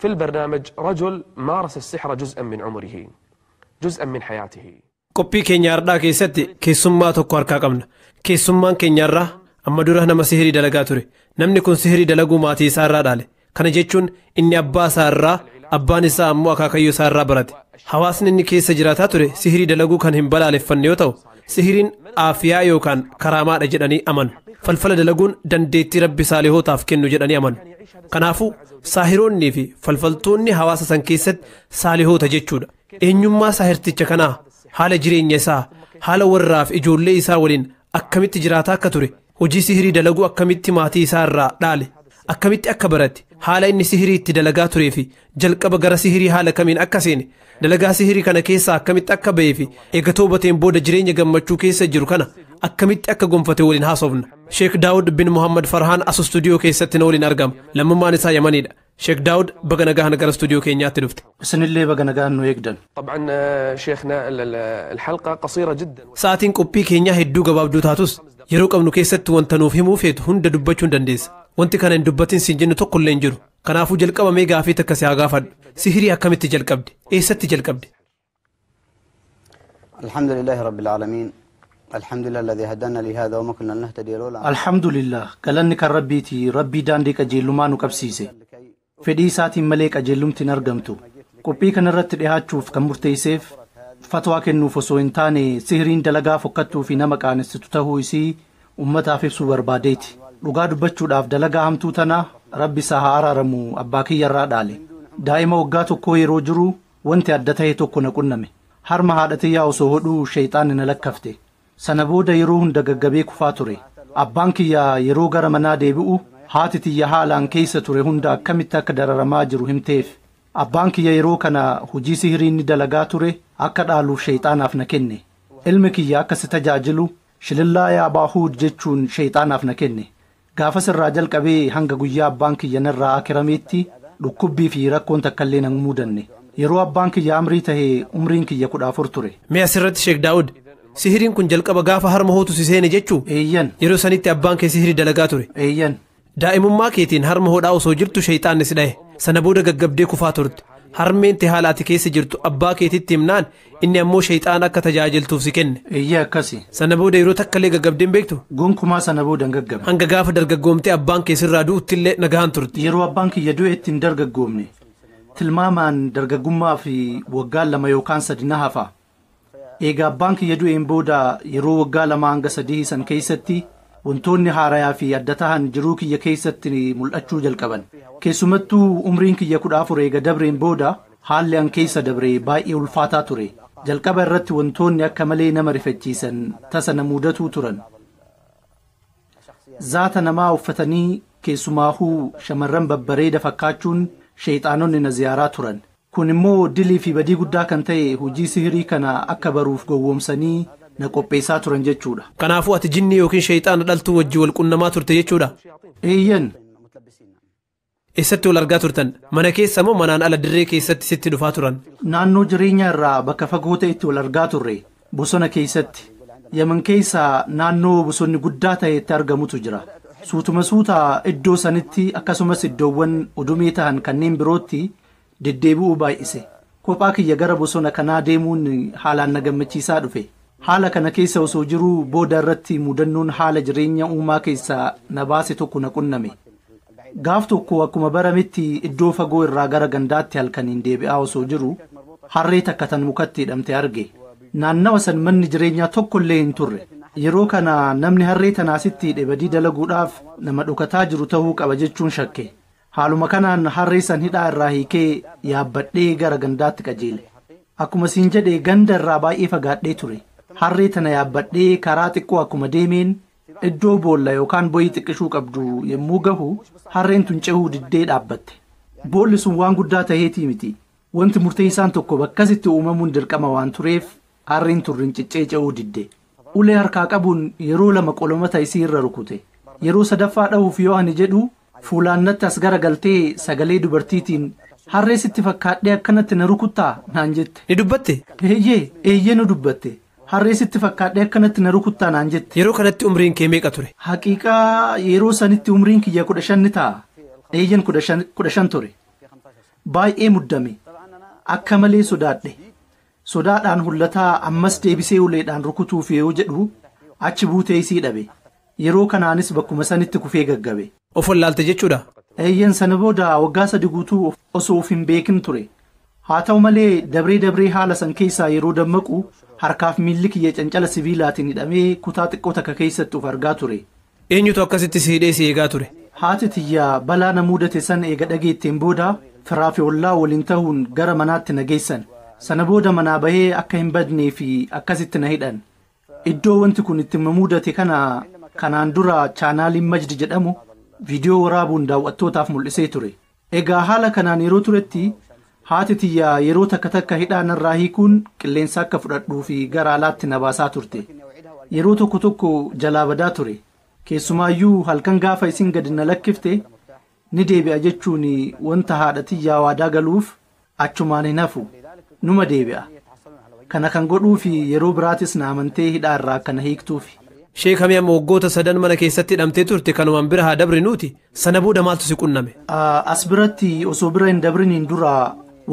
في البرنامج رجل مارس السحر جزءا من عمره، جزءا من حياته. Qophii keenya har'aa keessatti keessummaa tokko harkaa qabna. Keessummaan keenya irraa amma dura nama sihirii dalagaa ture. Namni kun sihirii dalaguu maatii isaa irraa dhaale. Kana jechuun inni abbaa isaa irraa, abbaan isaa ammoo akaakayyuu isaa irraa barate. Hawaasni inni keessa jiraataa ture sihirii dalaguu kan hin balaaleffanne yoo ta'u, sihiriin aafiyaa yookaan karaamaadha jedhanii amanu. Falfala dalaguun dandeettii rabbi saalihootaaf kennu jedhanii amanu. Kanaafuu saahiroonnii fi falfaltoonni hawaasa san keessatti saalihoota jechuudha. Eenyummaa saahirticha kanaa, haala jireenya isaa, haala warraa fi ijoollee isaa waliin akkamitti jiraataa akka ture, hojii sihirii dalaguu akkamitti maatii isaa irraa dhaale, akkamitti akka barate, haala inni sihirii itti dalagaa turee fi jalqaba gara sihirii haala kamiin akka seene, dalagaa sihirii kana keessaa akkamitti akka ba'ee fi eega toobateen booda jireenya gammachuu keessa jiru kana akkamitti akka gonfate waliin haasofna. Sheek Daawud bin Muhammad Farhaan as istuudiyoo keessatti na waliin argama. Lammummaan isaa Yamaniidha. Sheek Daawud baga nagaan gara istuudiyoo keenyaatti dhufte. Isinillee baga nagaan nu eegdan. طبعا شيخنا الحلقة قصيرة جدا. Sa'aatiin qophii keenyaa hedduu gabaabduu taatus yeroo qabnu keessatti wanta nuuf himuu feetu hunda dubbachuu hin dandeessa. Wanti kana hin dubbatin siin jennu tokko illee hin jiru. Kanaafuu jalqaba mee gaafii takka si haa gaafadhu. Sihirii akkamitti jalqabde? Eessatti jalqabde? الحمد لله رب العالمين، الحمد لله الذي هدانا لهذا وما كنا لنهتدي لولا Alhamdulillah, galanni kan rabbiiti. Rabbii daandii qajeelummaa nu qabsiise. Fedhii isaatiin malee qajeelumti hin argamtu. Qophii kanarratti dhihaachuuf kan murteesseef fatwaa kennuuf osoo hin taane sihiriin dalagaa fokkattuu fi nama qaanessitu tahuu isii ummataaf ibsuu barbaadeeti. Dhugaa dubbachuudhaaf dalagaa hamtuu tana rabbi isaa haa araaramu abbaa kiyyarraa dhaale. Daa'ima waggaa tokkoo yeroo jiru wanti adda ta'e tokko na qunname. Harma haadha tiyyaa osoo hodhuu sheexaanni na lakkafte. Sana booda yeroo hunda gaggabee kufaa ture. Abbaan kiyya yeroo gara manaa deebi'u haati tiyya haalaan keessa ture hunda akkamitti akka dararamaa jiru himteef. Abbaan kiyya yeroo kana hojii sihirii inni dalagaa ture akka dhaaluuf sheexaanaaf na kenne. Ilmi kiyya akka si tajaajilu shilillaa yaa baahuud jechuun sheexaanaaf na kenne. Gaafas irraa jalqabee hanga guyyaa abbaan kiyya narraa akirameetti dhukkubbii fi rakkoon takka illee nan mudanne. Yeroo abbaan kiyya amrii tahe umriin kiyya 14 ture. Mee asirratti Sheek Daawud, sihiriin kun jalqaba gaafa harma hootu si seene jechuu? Eeyyan. Yeroo sanitti abbaan kee sihirii dalagaa ture. Eeyyan. Daa'imummaa keetiin harma hodhaa osoo jirtu sheexaanni si dhahe. Sana booda gaggabdee kufaa turte. Harmeen tee haala ati keessa jirtu abbaa keetitti himnaan inni ammoo sheexaana akka tajaajiltuuf si kenne. Eeyyee akkasi. Sana booda yeroo takka illee gaggabdee hin beektu? Gonkumaa sana booda hin gaggabne. Hanga gaafa dargaggoomtee abbaan kee sirraa du'utti illee nagahan turte. Yeroo abbaan kiyya du'etti hin dargaggoomne. Tilmaamaan dargaggummaa fi waggaa 2 yookaan 3 na hafa. Egaa abbaan kiyya du'een booda yeroo waggaa 2 hanga 3 san keessatti wantoonni haarayaa fi adda tahan jiruu kiyya keessatti mul'achuu jalqaban. Keessumattuu umriin kiyya 14 eega dabreen booda haalli an keessa dabree baay'ee ulfaataa ture. Jalqaba irratti wantoonni akka malee nama rifachiisan tasa na mudatuu turan. Zaata namaa uffatanii keessumaahuu shamarran babbareeda fakkaachuun sheexaanonni na ziyaaraa turan. Kun immoo dilii fi badii guddaa kan ta'e hojii sihirii kana akka baruuf gowwoomsanii na qopheessaa turan jechuudha. Kanaafuu ati jinni yookiin sheexaana dhaltuu wajjin wal qunnamaa turte jechuudha? Eeyyan. Eessatti wal argaa turtan? Mana keessa moo manaan ala dirree keessatti sitti dhufaa turan? Naannoo jireenya irraa bakka fagoo ta'etti wal argaa turre, bosona keessatti. Yaman keessa naannoo bosonni guddaa ta'etti argamutu jira. Suutuma suuta iddoo sanitti akkasumas iddoowwan udumee ta'an kanneen birootti deddeebi'uu baay'ise. Kophaa kiyya gara bosona kanaa deemuun haalaan na gammachiisaa dhufe. Haala kana keessa osoo jiruu booda irratti mudannoon haala jireenya uumaa keessaa na baase tokko na qunname. Gaaf tokko akkuma barametti iddoo fagoo irraa gara gandaatti halkaniin deebi'aa osoo jiru harree takka tan mukatti hidhamte arge. Naannawa san manni jireenyaa tokko illee hin turre. Yeroo kana namni harree tanaa sitti hidhe badii dalaguudhaaf nama dhokataa jiru ta'uu qaba jechuun shakke. Haaluma kanaan harree san hidhaa irraa hiikee yaabbadhee gara gandaatti qajeele. Akkuma siin jedhe ganda irraa baay'ee fagaadhee ture. Harree tana yaabbadhee karaa xiqqoo akkuma deemeen iddoo boolla yookaan bo'ii xiqqishuu qabdu yommuu gahu harreen tun cehuu diddee dhaabbatte. Boolli sun waan guddaa taheetii miti. Wanti murteessaan tokko bakkasitti uumamuun dirqama waan tureef harreen tun rinciccee cehuu didde. Ulee harkaa qabuun yeroo 2 qolomata isii irra rukute. Yeroo sadaffaa dhahuuf yoo ani jedhu fuulaan natti as garagaltee sagalee dubartiitiin harree sitti fakkaadhee akkanatti na rukuttaa naan jette. Ni dubbatte? Eeyyee, eeyyee nu dubbatte. Harree sitti fakkaadhee akkanatti na rukuttaa naan jette. Yeroo kanatti umriin kee meeqa ture? Haqiiqaa yeroo sanitti umriin kiyya 15 ni ta'a. Eeyyen 15 ture. Baay'ee muddame. Akka malee sodaadhe. Sodaadhaan hullataa ammas deebisee uleedhaan rukutuuf yeroo jedhu achi buutee isii dhabe. Yeroo kanaanis bakkuma sanitti kufee gaggabe. Of wallaalte jechuudha. Eeyyan sana booda waggaa 3 guutuu osoo of hin beekin ture. Haa ta'u malee dabree dabree haala san keessaa yeroo dammaqu harkaaf miilli kiyya cancala sibiilaatiin hidhamee kutaa xiqqoo takka keessatti of argaa ture. Eenyutu akkasitti si hidhee si eegaa ture? Haati tiyyaa balaa na mudate san eega dhageetteen booda firaa fi ollaa waliin ta'uun gara manaatti na geessan. Sana booda manaa bahee akka hin badnee fi akkasitti na hidhan. Iddoo wanti kun itti mudate kana kanaan dura chaanaaliin Majdi jedhamu viidiyoo waraabuun daawwattootaaf mul'isee ture. Egaa haala kanaan yeroo turetti haati tiyyaa yeroo takka takka hidhaa narraa hiikuun qilleensa akka fudhadhuu fi gara alaatti na baasaa turte. Yeroo tokko tokko jalaa badaa ture. Keessumaayyuu halkan gaafa isin gadi na lakkifte ni deebi'a jechuun wanta haadha tiyyaa waadaa galuuf achumaan hin hafu. Numa deebi'a. Kana kan godhuu fi yeroo biraatis na amantee hidhaa irraa akkana hiiktuufi. Sheekamii amma waggoota 3 mana keessatti hidhamtee turte kanumaan bira haa dabrinuuti. Sana booda maaltu si qunname? As biratti osoo bira hin dabriniin dura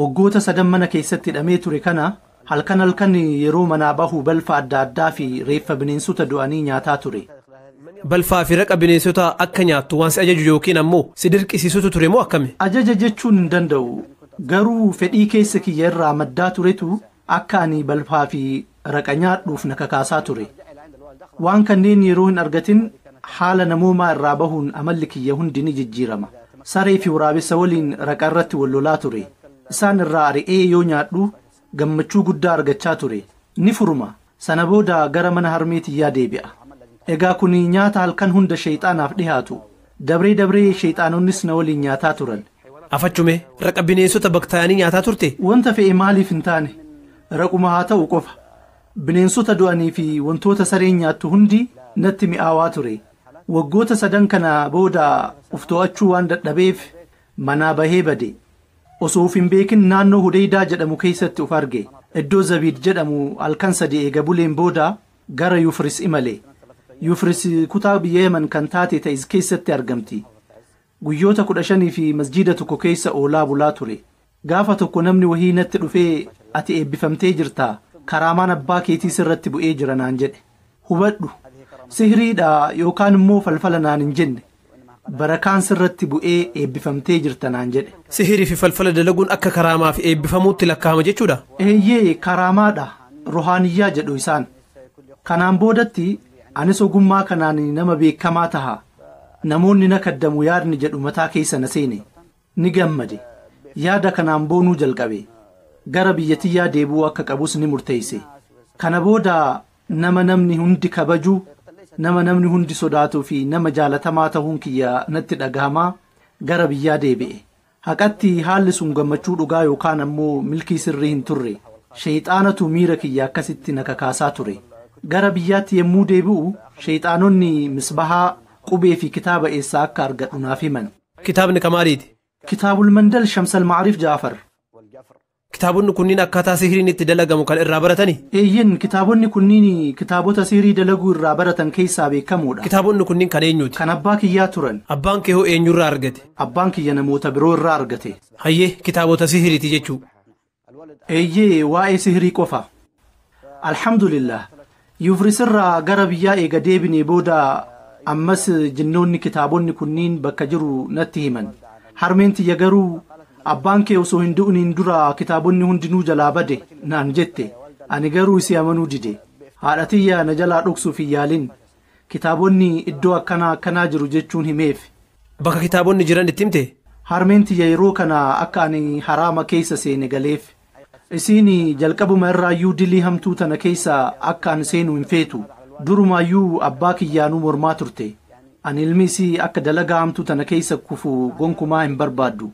waggoota 3 mana keessatti hidhamee ture kana halkan halkan yeroo manaa bahu balfa adda addaa fi reeffa bineensota du'anii nyaataa ture. Balfaa fi raqa bineensota akka nyaattu waan si ajaju yookiin ammoo si dirqisiisutu ture moo akkami? Ajaja jechuun hin danda'u. Garuu fedhii keessa kiyya irraa maddaa turetu akka ani balfaa fi raqa nyaadhuuf na kakaasaa ture. Waan kanneen yeroo hin argatin haala namoomaa irraa bahuun amalli kiyya hundi ni jijjiirama. Saree fi waraabessa waliin raqa irratti wal lolaa ture. Isaan irraa ari'ee yoo nyaadhu gammachuu guddaa argachaa ture. Ni furuma. Sana booda gara mana harmee tiyyaa deebi'a. Egaa kun nyaata halkan hunda sheexaanaaf dhihaatu. Dabree dabree sheexaanonnis na waliin nyaataa turan. Afachume raqa bineensota baktaayanii nyaataa turte? Wanta fe'e maaliif hin taane? Raquma haa ta'u qofa. Bineensota du'anii fi wantoota sareen nyaattu hundi natti mi'aawaa ture. Waggoota 3 kana booda of to'achuu waan dadhabeef manaa bahee bade. Osoo of hin beekin naannoo Hudeydaa jedhamu keessatti of arge. Iddoo Zabiid jedhamu halkan 3 eega buleen booda gara Yufris imale. Yufris kutaa biyya Yemen kan taate Ta'iz keessatti argamti. Guyyoota 15 fi masjiida tokko keessa oolaa bulaa ture. Gaafa tokko namni wahii natti dhufee ati eebbifamtee jirtaa? Karaamaan abbaa keetii sirratti bu'ee jira naan jedhe. Hubadhu, sihiriidha yookaan immoo falfala naan hin jenne. Barakaan sirratti bu'ee eebbifamtee jirta naan jedhe. Sihirii fi falfala dalaguun akka karaamaa fi eebbifamuutti lakkaa'ama jechuudha? Eeyyee, karaamaadha. Ruhaaniyyaa jedhu isaan. Kanaan boodatti anis ogummaa kanaan nama beekamaa taha. Namoonni na kaddamu yaadni jedhu mataa keessa na seene. Ni gammade. Yaada kanaan boonuu jalqabe. Gara biyya tiyyaa deebi'uu akka qabus ni murteesse. Kana booda nama namni hundi kabaju, nama namni hundi sodaatuu fi nama jaalatamaa ta'uun kiyya natti dhagahamaa gara biyyaa deebi'e. Haqatti haalli sun gammachuu dhugaa yookaan ammoo milkii sirrii hin turre. Sheexaanatu miira kiyya akkasitti na kakaasaa ture. Gara biyyaatti yemmuu deebi'u sheexaanonni misbahaa qubee fi kitaaba eessaa akka argadhu naaf himan. Kitaabni kamaaliiti? Kitaabul Mandal Shamsal Maariif Jaafar. Kitaabonni kunniin akkaataa sihiriin itti dalagamu kan irraa baratani? Eeyyen, kitaabonni kunniin kitaabota sihirii dalaguu irraa baratan keessaa beekamoodha. Kitaabonni kunniin kan eenyuuti? Kan abbaa kiyyaa turan. Abbaan kee hoo eenyurraa argate? Abbaan kiyya namoota biroo irraa argate. Hayyee, kitaabota sihiriiti jechuu. Eeyyee, waa'ee sihirii qofa. Alhamdulillah. Yufrisirraa gara biyyaa eega deebinee booda ammas jinnoonni kitaabonni kunniin bakka jiru natti himan. Harmeen tiyya garuu abbaan kee osoo hin du'iniin dura kitaabonni hundinuu jalaa bade naan jette. Ani garuu isii amanuu dide. Haadha tiyya na jalaa dhoksuuf hin yaalin. Kitaabonni iddoo akkanaa akkanaa jiru jechuun himeef. Bakka kitaabonni jiran itti himte? Harmeen tiyya yeroo kana akka ani haraama keessa seene galeef. Isiin jalqabuma irraayyuu dilii hamtuu tana keessa akka ani seenu hin feetu. Durumaayyuu abbaa kiyyaanuu mormaa turte. Ani ilmi isii akka dalagaa hamtuu tana keessa kufu gonkumaa hin barbaaddu.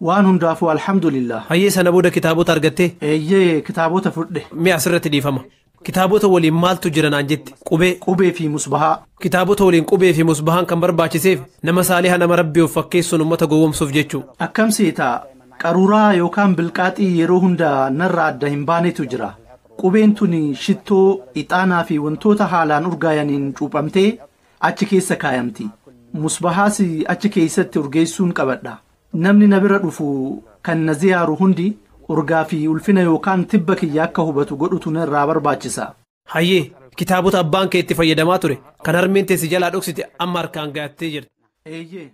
Waan hundaafuu alhamdulillah. Hayyee, sana booda kitaabota argattee? Eeyyee, kitaabota fudhe. Mi'a asirratti dhiifama. Kitaabota waliin maaltu jira naan jette? Qubee. Qubee fi musbahaa. Kitaabota waliin qubee fi musbahaan kan barbaachiseef nama saaliha nama rabbii of fakkeessuun uummata gowwoomsuuf jechuu. Akkam seetaa? Qaruuraa yookaan bilqaaxii yeroo hunda narraa adda hin baanetu jira. Qubeen tuni shittoo, ixaanaa fi wantoota haalaan urgaayaniin cuuphamtee achi keessa kaayamti. Musbahaas achi keessatti urgeessuun qabadha. Namni na bira dhufu kan na ziyaaru hundi urgaa fi ulfina yookaan tibba kiyya akka hubatu godhutu narraa barbaachisa. Hayyee, kitaabota abbaan kee itti fayyadamaa ture kan harmeen teessi jalaa dhoksite amma harkaan gahattee jirti. Eeyyee.